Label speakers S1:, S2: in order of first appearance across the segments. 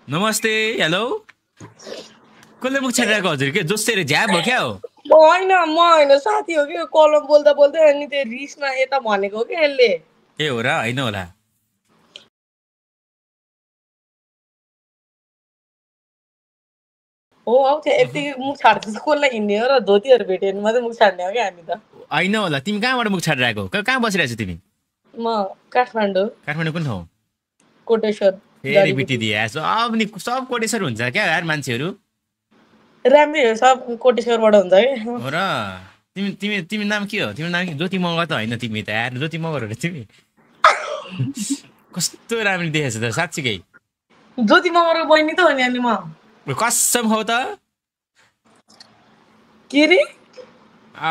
S1: नमस्ते हेलो कसले मुख छेडिरहेको हजुर के जोसेर झ्याप हो क्या हो
S2: होइन म होइन साथी हो कि कलम बोल्दा बोल्दै अनि त्यो रिसमा यता भनेको हो कि यसले
S1: ए हो र होइन होला
S2: हो हौ त्यो यतिकै मुख छाड्छ कसलाई हिँड्ने हो र धोतीहरू भेट्यो भने मात्रै मुख छाड्ने हो क्या हामी त
S1: होइन होला तिमी कहाँबाट मुख छाडिरहेको कहाँ बसिरहेको छौ तिमी
S2: म काठमाडौँ
S1: कुन ठाउँ
S2: कोटेश्वर
S1: फेरि बिटी दिए सब नि सब कोटेश्वर हुन्छ क्या यार मान्छेहरू
S2: राम्रै हो सब कोटेश्वरबाट हुन्छ कि
S1: हो र तिमी तिमी तिमी नाम के हो तिम्रो नाम के ज्योति मगर त होइन तिमी त यार ज्योति मगर हो र तिमी कस्तो राम्रो देखेछ त साँच्चीकै
S2: ज्योति मगरको बहिनी त हो नि अनि म
S1: कसम हौ त
S2: के रे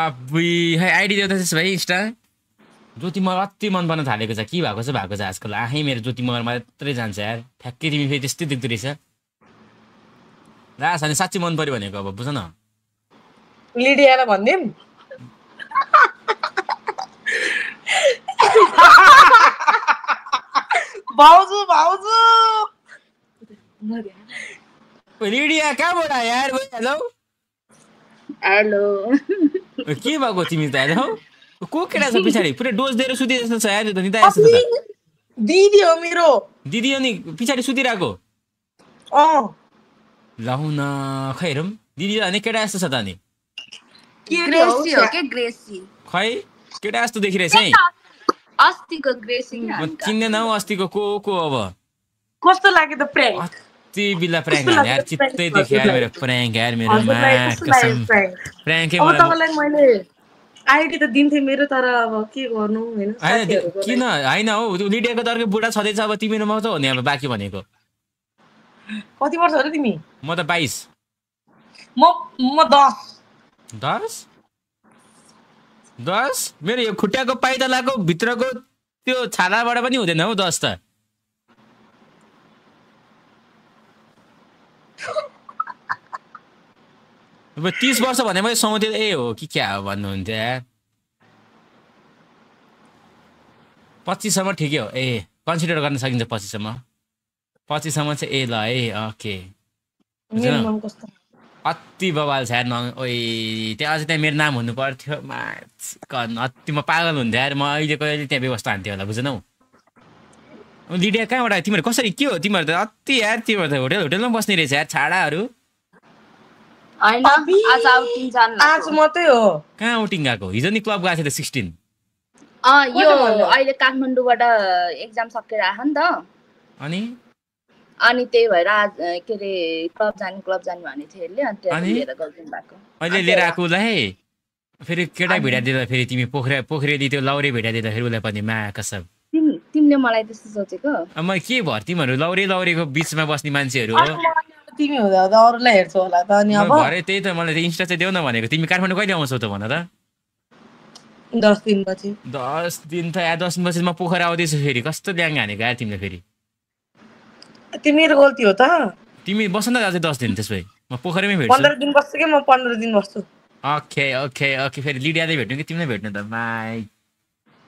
S1: अबुई है आइडी देऊ त त्यसो भाइ इन्स्टा ज्योति मगर अति मन पर्न थालेको छ के भएको छ आजकल आफै मेरो ज्योति मगर मात्रै जान्छ यार ठ्याक्कै तिमी फेरि त्यस्तै देख्दो रहेछ रास अनि साँच्चै मन पर्यो भनेको अब बुझ न
S2: लिडियालाई भनिदिउँ भाउजू भाउजू
S1: लिडिया कहाँबाट यार हेलो
S3: हेलो
S1: के भएको तिमी त हेलो को केटा छ पछाडि पुरै डोज दिएर सुते जस्तो छ यार त निता जस्तो त
S2: दिदी हो मेरो
S1: दिदी अनि पछाडि सुतिरहेको लाउ न खै हेरौँ दिदी अनि केटा जस्तो छ त अनि
S3: ग्रेसी हो के ग्रेसी
S1: खै केटा जस्तो देखिरहेछ है
S3: अस्तिको ग्रेसी
S1: म चिन्दैन हौ अस्तिको को अब
S2: कस्तो लाग्यो त प्र्याङ्क
S1: अति बिल्ला प्र्याङ्क यार चित्तै देख्यो यार मेरो प्र्याङ्क यार मेरो कसम प्र्याङ्कै
S2: मलाई मैले आइडी त दिन्थे मेरो तर अब के गर्नु हैन
S1: किन हैन हौ लिडियाको तर्कै बुढा छदैछ अब तिमी म त हो नि अब बाँकी भनेको
S2: कति वर्ष हो र तिमी
S1: म त 22
S2: म 10
S1: मेरो यो खुट्टाको पाइतलाको भित्रको त्यो छालाबाट पनि हुँदैन हौ 10 त अब 30 वर्ष भने मैले सोच्थे ए हो कि क्या हो भन्नुहुन्थ्यो यार 25 सम्म ठिकै हो ए कन्सिडर गर्न सकिन्छ 25 सम्म 25 सम्म चाहिँ ए ल है ओके अति बवाल छ यार ओइ त्यहाँ अझै त्यहाँ मेरो नाम हुनु पर्थ्यो अति म पागल हुन्थ्यो यार म अहिलेको त्यहाँ व्यवस्था हान्थ्यो होला बुझ्नौ लिडिया कहाँबाट आयो तिमीहरू कसरी के हो तिमीहरू त अति यार तिमीहरू त होटलमा बस्ने रहेछ यार छाडाहरू
S2: आज मात्रै हो
S1: कहाँ आउटिङ गएको हिजो नि क्लब गएको थियो त 16
S3: यो अहिले काठमाडौँबाट एक्जाम सकेर आयो नि त अनि त्यही भएर आज के रे क्लब जाने भन्ने थियो यसले लिएर गइदिनु भएको
S1: अहिले लिएर आएको उसलाई फेरि केटा भिडा दिँदा फेरि तिमी पोखरेली त्यो लौरे भिडा दिँदा फेरि उसलाई पनि मा कसम
S3: तिमीले मलाई त्यस्तो सोचेको
S1: म के भर तिमीहरू लौरेको बिचमा बस्ने मान्छेहरू हो
S2: तिमी हुँदा त अरूलाई हेर्छौ होला त अनि अब
S1: भरे त्यही त मलाई त इन्स्टा चाहिँ देऊ न भनेको तिमी काठमाडौँ कहिले आउँछौ त भन त
S2: 10 दिनपछि
S1: 10 दिन त या 10 दिनपछि म पोखरा आउँदैछु फेरि कस्तो ल्याङ हानेको यार तिमीले फेरि
S2: तिमीको गल्ती हो त
S1: तिमी बस्न त अझै 10 दिन त्यसै म पोखरैमै भेट्छु
S2: 15 दिन बस्छु के म 15 दिन बस्छु
S1: ओके फेरि लिडियाले भेट्नु कि तिमीले भेट्नु त माइ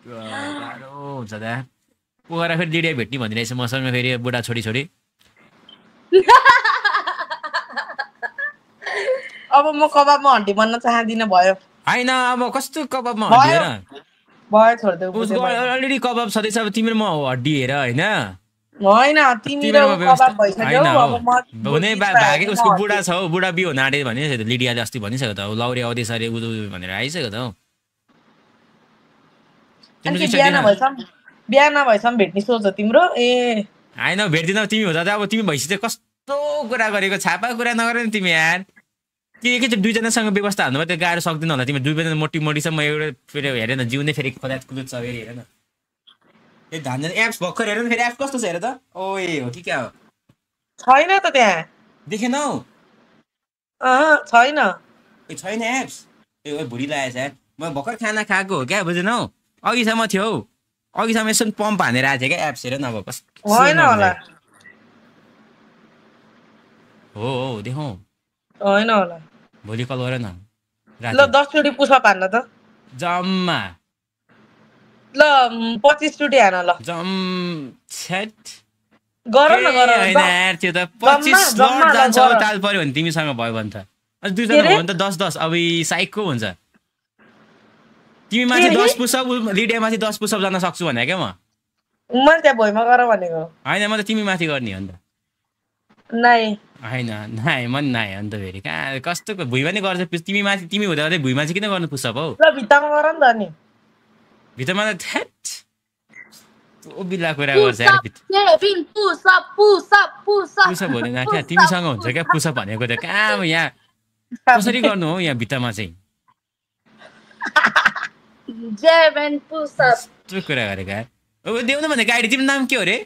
S1: गाह्रो हुन्छ त पोखरा फेरि लिडिया भेट्ने भनिरहेछ मसँग फेरि बुढा छोडी
S2: अब म कबाबमा हड्डी बन्न चाहदिन भयो
S1: हैन अब कस्तो कबाबमा हड्डी हेर
S2: भयो छोड्देऊ
S1: अलरेडी कबाब छदैछ अब तिम्रो म हड्डी हेर हैन
S2: होइन तिमी र कबाब भइसक्यो अब म
S1: हुने भागे उसको बुढा छ हौ बुढा बिहो नाडे भनिसक्यो त लिडियाले अस्ति भनिसक्यो त लौरे आउँदैछ अरे उदु भनेर आइसक्यो त हौ
S2: बिहा नभएसम्म भेट्ने सोच हो तिम्रो ए
S1: हैन भेट्दिन तिमी हुँदा त अब तिमी भइसक्यो चाहिँ कस्तो कुरा गरेको छापा कुरा नगर नि तिमी यार के चाहिँ दुईजनासँग व्यवस्था हाल्नु त्यो गाह्रो सक्दैन होला तिमी दुईजना मोटी छ म एउटा फेरि हेरेन जिउनै फेरि खदात कुदुत छ फेरि हेरेन ए धान एप्स भर्खर हेर फेरि एप्स कस्तो छ हेर त ओए हो कि क्या हो
S2: छैन त त्यहाँ
S1: देखेनौ
S2: छैन
S1: छैन एप्स ए भुडी लागेछ यार म भर्खर खाना खाएको हो क्या बुझेनौ अघिसम्म थियो हौ अघिसम्म यसो पम्प हानेर आएको थियो क्या एप्स हेर न अब कस्तो
S2: होइन होला
S1: हो देखौ
S2: होइन होला
S1: भोलि कल गर न
S2: ल 10 चोटी पुसअप हान्न त
S1: जम्मा
S2: ल 25 चोटि हान ल
S1: जम छ्याट
S2: गर न गर
S1: होइन यार त्यो त 25
S2: जम्मा
S1: लड
S2: ल,
S1: जान्छ
S2: गर।
S1: ताल पर्यो भने तिमीसँग भयो भने त अझ
S2: के
S1: दुईजना
S2: रे?
S1: भयो भने त 10-10 अब साइकको हुन्छ तिमी माथि
S2: के रे?
S1: 10 पुसअप लिडिया माथि 10 पुसअप जान सक्छु भने क्या म
S2: मैले त्यहाँ भुइँमा गर भनेको
S1: होइन म त तिमी माथि गर्ने हो नि त
S2: नाइ
S1: होइन नाइ मन नाइ अन्त फेरि कहाँ कस्तो भुइँमा नै गर्छ तिमी माथि तिमी हुँदा हुँदै भुइँमा चाहिँ किन गर्नु पुसअप हौ
S2: ल भित्तामा गर नि त नि
S1: भित्रमा त थ्याट ओ बिल्ला कुरा गर्छ
S3: Push
S1: यार
S3: up, Kevin, push up, push up, push up.
S1: Push-up हुँदैन क्या
S3: Push
S1: तिमीसँग
S3: up,
S1: हुन्छ
S3: push
S1: क्या
S3: up.
S1: पुसअप भनेको त कहाँ अब यहाँ कसरी गर्नु हो यहाँ भित्तामा चाहिँ
S3: Kevin, push up.
S1: यस्तो कुरा गरेका अब देऊ न भने गाडी तिम्रो नाम के हो रे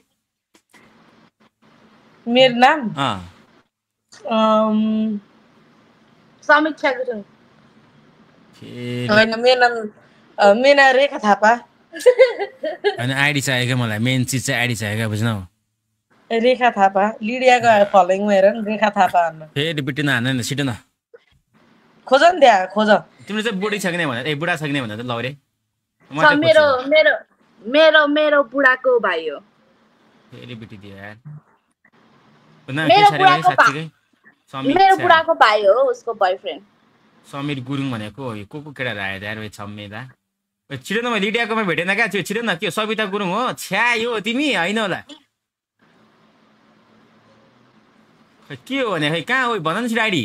S2: मेरो नाम
S3: समीक्षा गुरुङ
S2: होइन मेरो नाम रेखा थापा
S1: होइन आइडी चाहियो क्या मलाई मेन चिज चाहिँ आइडी चाहियो क्या बुझ्न
S2: रेखा थापा लिडियाको फलोइङमा हेर नि रेखा थापा हान्न
S1: फेरि बिटिन हान्न छिटो न
S2: खोज नि त्यहाँ खोज
S1: तिम्रो चाहिँ बुढी छ कि नै भने ए बुढा छ कि नै भने त लौ रे
S3: मेरो मेरो मेरो मेरो बुढाको भाइ हो
S1: फेरि बिटी दियो यार
S3: मेरो बुढाको भाइ हो उसको बोयफ्रेन्ड
S1: समीर गुरुङ भनेको को केटा आयो यार छम्मेदा छिटो न म लिडियाकोमा भेटेन क्या त्यो छिटो न के सविता गुरुङ हो छ्या यो तिमी होइन होला के हो भने खै कहाँ हो भन न छिटो आइडी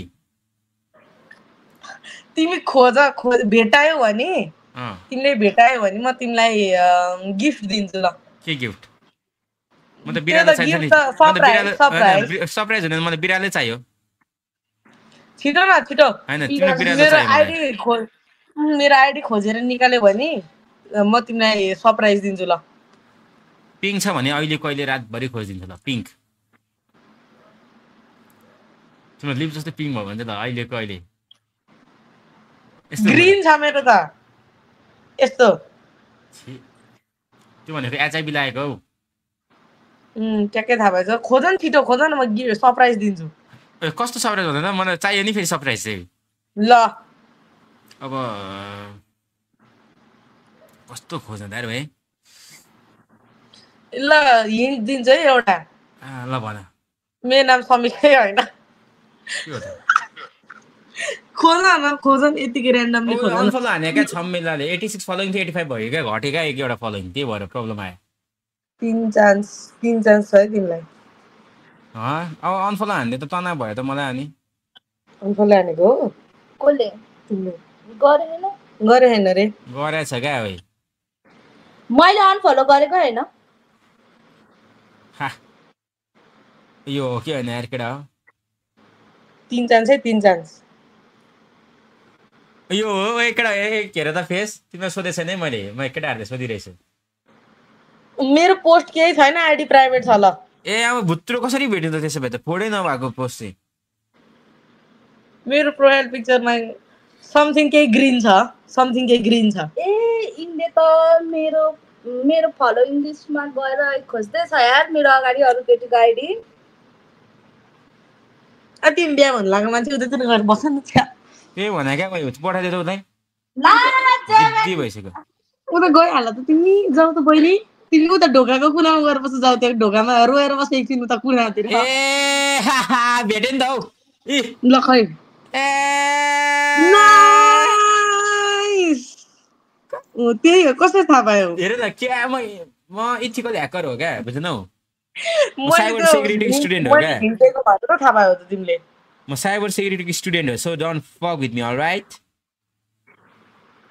S2: तिमी खोज भेटायो भने तिमीले भेटायो भने म तिमीलाई गिफ्ट दिन्छु ल
S1: के गिफ्ट म त बिरालो चाहिन्छ नि सरप्राइज हुने मलाई बिरालै चाहियो
S2: छिटो न छिटो
S1: हैन तिम्रो बिरालो चाहियो
S2: मेरो आइडी खोजेर निकाल्यो भने म तिमीलाई सरप्राइज दिन्छु ल
S1: पिङ्क छ भने अहिले कहिले रातभरि खोजिदिन्छु ल पिङ्क तिम्रो लिप जस्तो पिङ्क भयो भने त अहिले कहिले
S2: ग्रीन छ मेरो त यस्तो
S1: त्यो भनेको एचआइबी लागेको हौ
S2: ट्याक्कै थाहा भएछ खोज न छिटो खोज न म सरप्राइज दिन्छु
S1: कस्तो सरप्राइज हुँदैन मलाई चाहियो नि फेरि सरप्राइज चाहिँ
S2: ल
S1: अब कस्तो खोज्नु दाइ भाइ
S2: ल हिन्ट दिन्छु है एउटा
S1: ल भन
S2: मेरो नाम समीक्षै होइन खोज न खोज न यतिकै ऱ्यान्डमली खोज
S1: अनफलो हाने क्या छम्मेलाले 86 फलोइङ थियो 85 भयो क्या घट्यो क्या एक एउटा फलोइङ त्यही भएर प्रब्लम आयो
S2: तीन चान्स छ है तिमीलाई
S1: अब अनफलो हान्ने त तना भयो त मलाई अनि
S2: अनफलो हानेको हो
S3: कसले
S2: तिमीले
S3: गरे
S2: हैन रे
S1: गरेछ क्या भाइ
S3: मैले अनफलो गरेको हैन
S1: यो हो के होइन यार केटा हो
S2: 3 चान्स है 3 चान्स
S1: यो हो केटा हेर त फेस तिमीलाई सोधेछ नै मैले म केटाहरूले सोधिरहेछु
S2: मेरो पोस्ट केही छैन आइडी प्राइभेट छ ल
S1: ए अब भुत्रो कसरी भेट्यो त त्यसो भए त फोडै नभएको पोस्ट चाहिँ
S2: मेरो प्रोफाइल पिक्चरमा समथिङ केही ग्रीन छ
S3: ए इनले त मेरो फलोइङ लिस्टमा गएर खोज्दै छ यार मेरो अगाडि अरु केटीको आइडी
S2: तिमी बिहा भन्नु लाग्यो मान्छे उतैतिर गएर बस्छ नि
S1: त्यही भने क्या मैले पठाइदियो त उसलाई भइसक्यो
S2: उता गइहाल त तिमी जाऊ त बहिनी तिमी उता ढोकाको कुनामा गएर बस्छ जाऊ त्यो ढोकामा रोएर बस्छ एकछिन उता कुनातिर
S1: ए भेट्यो नि त हौ
S2: ल खै त्यही हो कसरी थाहा पायो
S1: हेर न के म इथिकल ह्याकर हो क्या बुझ्नौ साइबर सेक्युरिटी स्टुडेन्ट हो क्या
S2: थाहा पायो त तिमीले
S1: म साइबर सेक्युरिटी स्टुडेन्ट हो so don't fuck with me all right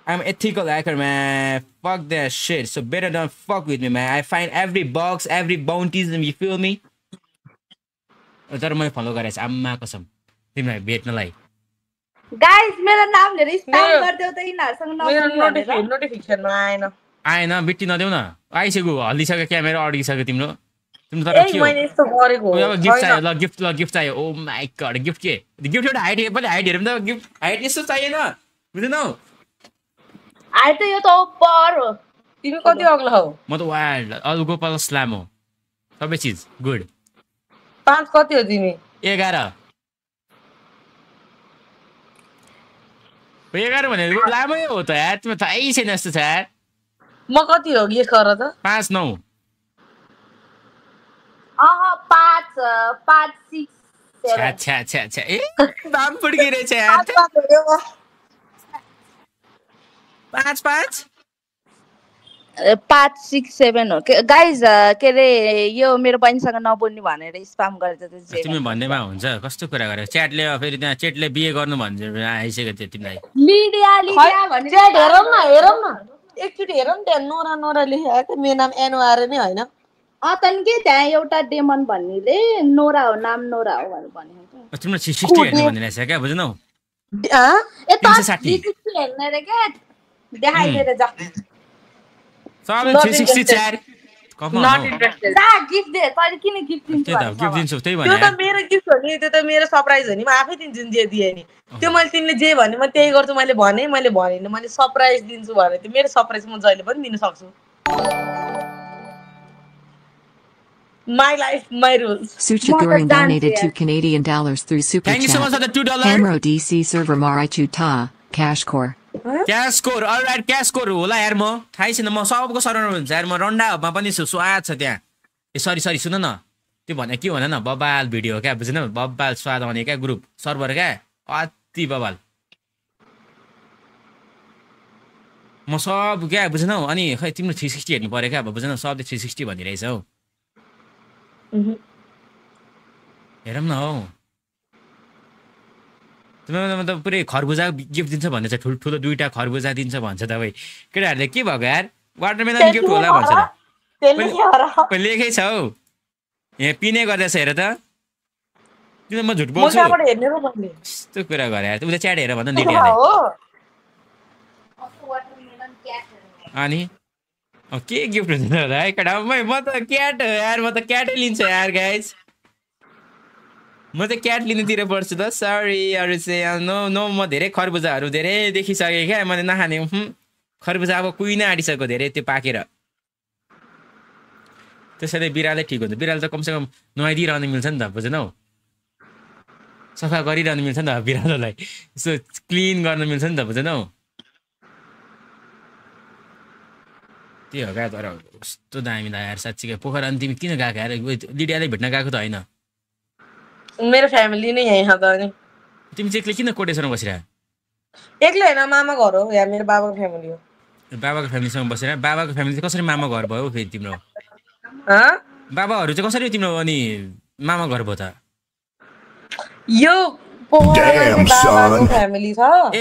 S1: I'm ethical hacker, man. Fuck that shit. So better don't fuck with me, man. I find every box, every bounties, and you feel me? तर मैले follow गरेछ आम्मा कसम तिमीलाई भेट्नलाई
S3: guys मेरो नाम लिएर spam गर्दियौ त इनाहरुसँग
S2: मेरो नोटिफिकेसनमा
S1: आएन बिट्टी नदेऊ न आइसक्यो हल्लिसक्यो क्यामेरा अड्किसक्यो तिम्रो तर के हो
S2: मैले यस्तो गरेको
S1: अब गिफ्ट चाहियो ल गिफ्ट चाहियो ओ माय गॉड गिफ्ट के गिफ्ट एउटा हाइट पनि हाइट हेरौँ त गिफ्ट हाइट यस्तो चाहिएन बुझ्दैनौ
S3: हाइट त यो त ओपर हो
S2: तिमी कति अग्लो हौ
S1: म त वाइल्ड अलगो प्लस स्ल्याम हो सबै चीज गुड
S2: 5 कति हो तिमी
S1: 11 11 भनेको लामै हो त यार तिम्रो थाहै छैन जस्तो छ यार
S2: म कति हो गेस गर त
S1: 5-9
S3: 5 6
S1: छ्या ए दाम पुड्की रहेछ यार 5
S3: 5 6 7 हो गाइज के अरे यो मेरो बहिनीसँग नबोल्ने भनेर स्पाम गरेछ
S1: तिमी भन्नेमा हुन्छ कस्तो कुरा गरे च्याटले फेरि त्यहाँ चेटले बिहे गर्नु भन्छ आइसक्यो त्यो तिमीलाई
S3: लिडिया भन्ने
S2: च्याट हेरौँ न एकचोटि हेरौँ न त्यहाँ नोरा लेखेको मेरो नाम एनओआर नै होइन
S3: त्यहाँदेखि के त्यहाँ एउटा डेमन भन्नेले नोरा हो नाम नोरा हो भनेर भनेको
S1: तिम्रो 360 हेर्नु भन्ने रहेछ क्या बुझ्नौ
S3: ए
S1: 360
S3: हेर्ने रे के देखाइदिएर जा
S1: सबले 364 कम
S2: नट इन्ट्रेस्टेड
S3: जा गिफ्ट दे तैले किन गिफ्ट दिन्छौ
S1: गिफ्ट दिन्छु त्यही
S2: त्यो
S1: भने
S2: त मेरो गिफ्ट हो नि त्यो त मेरो सरप्राइज हो नि म आफै दिन्छु नि जे दिए नि त्यो मैले तिमीले जे भने म त्यही गर्छु मैले भनेन मैले सरप्राइज दिन्छु भने त्यो मेरो सरप्राइज म जहिले पनि दिन सक्छु My life, my rules.
S4: Sucha Goring donated $2 through Super
S1: Thank you so much for the $2.
S4: Camro DC server Marichu Ta, Cash Core.
S1: Cash Core, alright, Cash Core होला यार म थाहै छैन म सबको सर्भरमा हुन्छ यार म रन्डा हबमा पनि छु स्वाद छ त्यहाँ ए सरी सुन न त्यो भने के भन न बबाल भिडियो क्या बुझ्न बबाल स्वाद आउने क्या ग्रुप सर्भर क्या अति बबाल म सब क्या बुझ्नौ अनि खै तिम्रो 360 हेर्नु पर्यो क्या अब बुझ्न सबले 360 भनिरहेछ हौ हेरौँ न हौ तिमीलाई मतलब पुरै खरबुजा गिफ्ट दिन्छ भन्ने छ ठुलो दुईटा खरबुजा दिन्छ भन्छ त भाइ केटाहरूले के भएको यार वाटरमेलन गिफ्ट होला भन्छ त लेखै छ हौ यहाँ पिने गर्दैछ हेर त किन म झुट बोल्छु यस्तो कुरा गरे यार उसले च्याट हेर भन्दा लिडियाले अनि के गिफ्ट हुन्छ होला है केटा म त क्याट हो यार म त क्याटै लिन्छु यार गाइज म त क्याट लिनुतिर पर्छु त सरी अरू चाहिँ नो म धेरै खरबुजाहरू धेरै देखिसकेँ क्या मैले नखाने खरबुजा अब कुहिन आँटिसक्यो धेरै त्यो पाकेर त्यसैले बिरालै ठिक हुन्छ बिरालो त कमसेकम नुहाइदिइरहनु मिल्छ नि त बुझ्नौ सफा गरिरहनु मिल्छ नि त बिरालोलाई यसो क्लिन गर्न मिल्छ नि त बुझ्नौ त्यही हो क्या तर कस्तो दामी यार साँच्चीकै पोखरा अनि तिमी किन गएको यार लिडियाले भेट्न गएको त होइन
S2: मेरो फ्यामिली नै यही त अनि
S1: तिमी चाहिँ एक्लै किन कोटेश्वरमा बसिरह
S2: एक्लै होइन मामा घर हो यहाँ मेरो बाबाको फ्यामिली हो
S1: बाबाको फ्यामिलीसँग बसेर बाबाको फ्यामिली चाहिँ कसरी मामा घर भयो फेरि तिम्रो बाबाहरू चाहिँ कसरी तिम्रो अनि मामा घर भयो त
S2: यो पोखरामा बाबाको फ्यामिली छ
S1: ए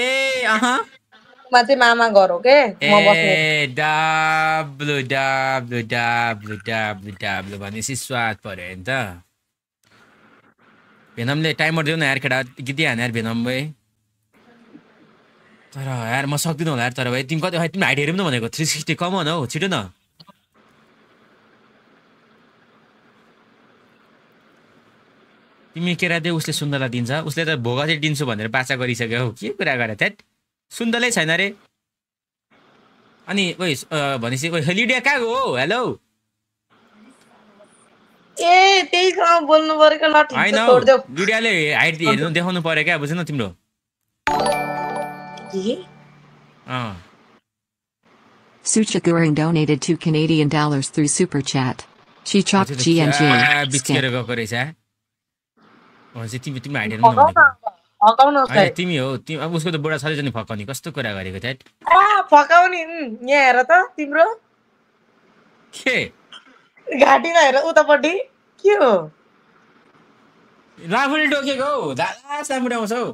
S2: मा चाहिँ मामा घर हो के म बस्ने
S1: डाब्लु डाब्लु डाब्लु डाब्लु डाब्लु भनेपछि स्वाद पर्यो नि त भेनमले टाइमर दिउ न यार केटा गीत हान यार भेनम भाइ तर यार म सक्दिनँ होला यार तर भाइ तिमी कति तिमी हाइट हेरौँ न भनेको 360 कम न हौ छिटो न तिमी केरा दे उसले सुन्दरलाई दिन्छ उसले त भोगा चाहिँ दिन्छु भनेर बाचा गरिसक्यो हौ के कुरा गरे त्यहाँ सुन्दरलै छैन रे अनि ओइ भनेपछि ओइ लिडिया कहाँ हो हेलो
S2: ए त्यहीसँग बोल्नु परेको ल ठिक छ छोड देऊ
S1: लिडियाले हाइट हेर्नु देखाउनु पर्यो क्या बुझ्न तिम्रो
S4: Sucha Goring donated $2 through Super Chat. She chopped GNG.
S1: बिचकेर गएको रहेछ भनेपछि तिमी हाइट हेर्नु नभनेको तिमी हो तिमी अब उसको त बुढा छले जनि फकाउने कस्तो कुरा गरेको च्याट
S2: फकाउने यहाँ हेर त तिम्रो
S1: के
S2: घाटीमा हेर उतापट्टि के हो
S1: लाफुले टोकेको हौ दादा सामुडा आउँछ हौ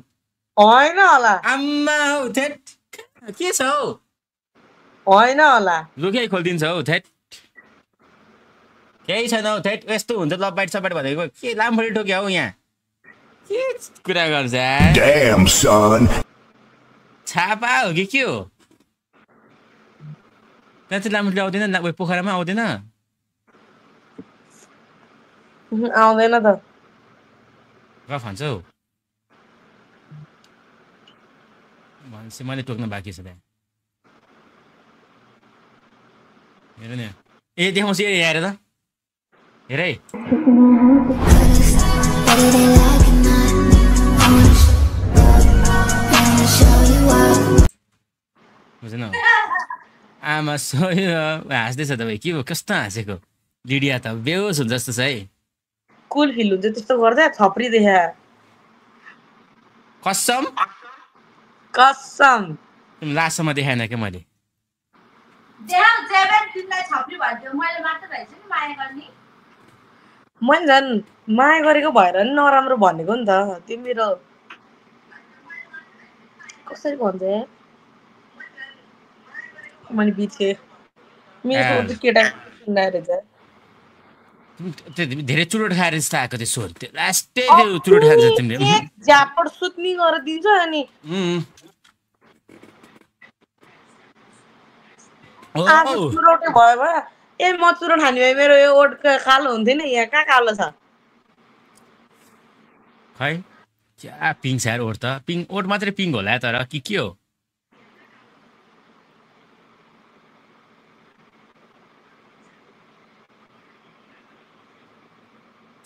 S2: होइन होला
S1: आम्मा हौ थेट के छ हौ
S2: होइन होला
S1: लुकै खोलिदिन्छ हौ थेट केही छैन हौ थेट यस्तो हुन्छ लबाइट सबाइट भनेको के लामफुले टोक्यो हौ यहाँ के कुरा गर्छ
S5: Damn son
S1: छापा हो कि के हो त्यहाँ चाहिँ लामफुले आउँदैन पोखरामा आउँदैन
S2: आउँदैन त
S1: गफ भन्छ हौ भनेपछि मैले टोक्न बाँकी छ त्यहाँ हेर न ए देखाउँछु हेर त हेर है बुझ्न आमा हाँस्दैछ तपाईँ के हो कस्तो हाँसेको लिडिया त बेहोस हुन्छ जस्तो छ है
S2: कुल फिल हुन्छ त्यस्तो गर्दा थप्री देखा
S1: कसम
S2: कसम
S1: लास्टसम्म देखाएन क्या मैले
S3: तिमीलाई छाप्री भयो मैले मात्र रहेछ नि माया गर्ने
S2: मैले झन् माया गरेको भएर नि नराम्रो भनेको नि त त्यो मेरो कसरी भन्छ मैले बिर्सेँ मेरो केटा रहेछ
S1: धेरै चुरोट खाएर जस्तो आएको त्यो स्वर त्यो लास्टै त्यो चुरोट खान्छ तिमीले
S2: झापड सुत्नी गरेर दिन्छ अनि चुरोटै भयो भए ए म चुरोट खाने भए मेरो यो ओठ कालो हुन्थेन यहाँ कहाँ कालो छ
S1: खै क्या पिङ छ यार ओठ त पिङ ओठ मात्रै पिङ होला तर के हो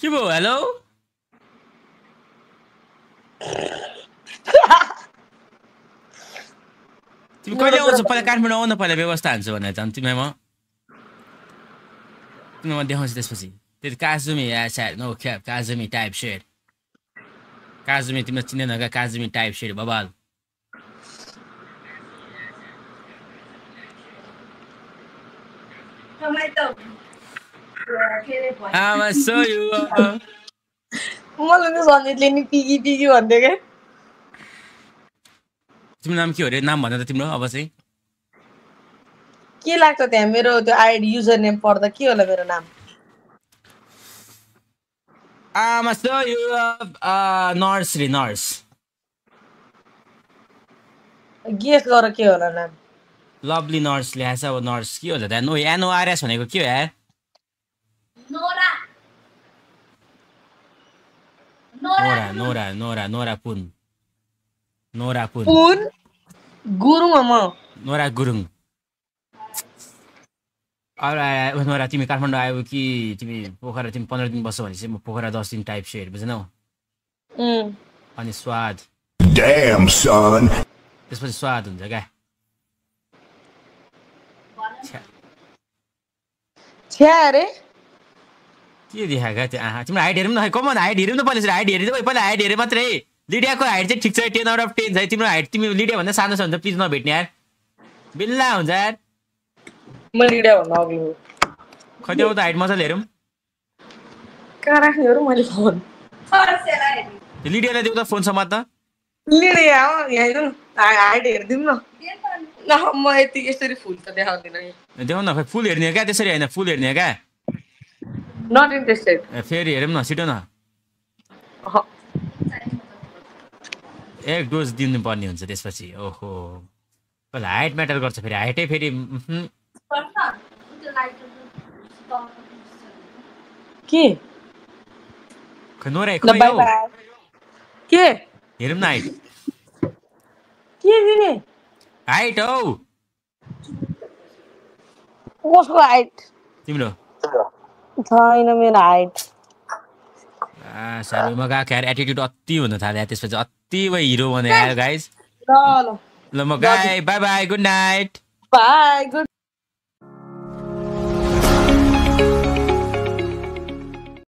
S1: के भयो हेलो तिमी कहिले आउँछौ पहिला काठमाडौँ आउन पहिला व्यवस्था हान्छु भने त तिमीमा देखाउँछु त्यसपछि त्यो काजुमी नो ख्याप काजुमी टाइप सेड काजुमी तिमीलाई चिनेन क्या काजुमी टाइप सेड बबाल आमा सोयु
S2: मलाई त सञ्जितले नि पिगी पिगी भन्थ्यो क्या
S1: तिम्रो नाम के हो अरे नाम भन त तिम्रो अब चाहिँ
S2: के लाग्छ त्यहाँ मेरो त्यो आइडी युजर नेम पढ्दा के होला मेरो नाम
S1: आमा सोयु नर्स रे नर्स
S2: गेस गर के होला नाम
S1: लभली नर्स ल्याएछ अब नर्स के होला त्यहाँ एनओआरएस भनेको के हो यार
S3: नोरा
S1: नोरा पुन
S2: गुरुङ म
S1: नोरा गुरुङ नोरा तिमी काठमाडौँ आयो कि तिमी पोखरा तिमी 15 दिन बस्छौ भनेपछि म पोखरा 10 दिन टाइप सेयर बुझ्नौ अनि स्वाद त्यसपछि स्वाद हुन्छ क्या
S2: छ्या अरे
S1: के देखाएको त्यो तिम्रो हाइट हेरौँ न कमन हाइट हेरौँ न पहिला हाइट हेरेँ पहिला हाइट हेरेँ मात्रै लिडियाको हाइट चाहिँ ठिक छ 10/10 छ तिम्रो हाइट तिमी लिडिया भन्दा सानो छ भने त प्लिज नभेट्ने यार बिल्ला हुन्छ यार
S2: म लिडिया भन्नु अघि
S1: खै त्यो त हाइट मजाले हेरौँ
S2: कहाँ राख्ने हो र मैले फोन
S1: लिडियालाई देऊ त फोन समात त
S2: लिडिया हो यहाँ हेरौँ हाइट हेरिदिउँ न ल म यति यसरी फुल त देखाउँदिनँ
S1: देऊ न खै फुल हेर्ने हो क्या त्यसरी होइन फुल हेर्ने हो क्या
S2: नट इन्ट्रेस्टेड
S1: फेरि हेरौँ न छिटो न एक डोज दिनुपर्ने हुन्छ त्यसपछि ओहो पहिला हाइट म्याटर गर्छ फेरि हाइटै फेरि
S2: के
S1: खै नोरा
S2: ल बाइ बाइ के
S1: हेरौँ न हाइट
S2: के दिने
S1: हाइट हौ
S2: कसको हाइट
S1: तिम्रो
S2: छैन मेरो हाइट
S1: साह्रोमा गएको यार एटिट्युड अति हुन थाल्यो त्यसपछि अति हिरो भने यार गाइज
S2: ल
S1: ल म गाई by by good night
S2: by good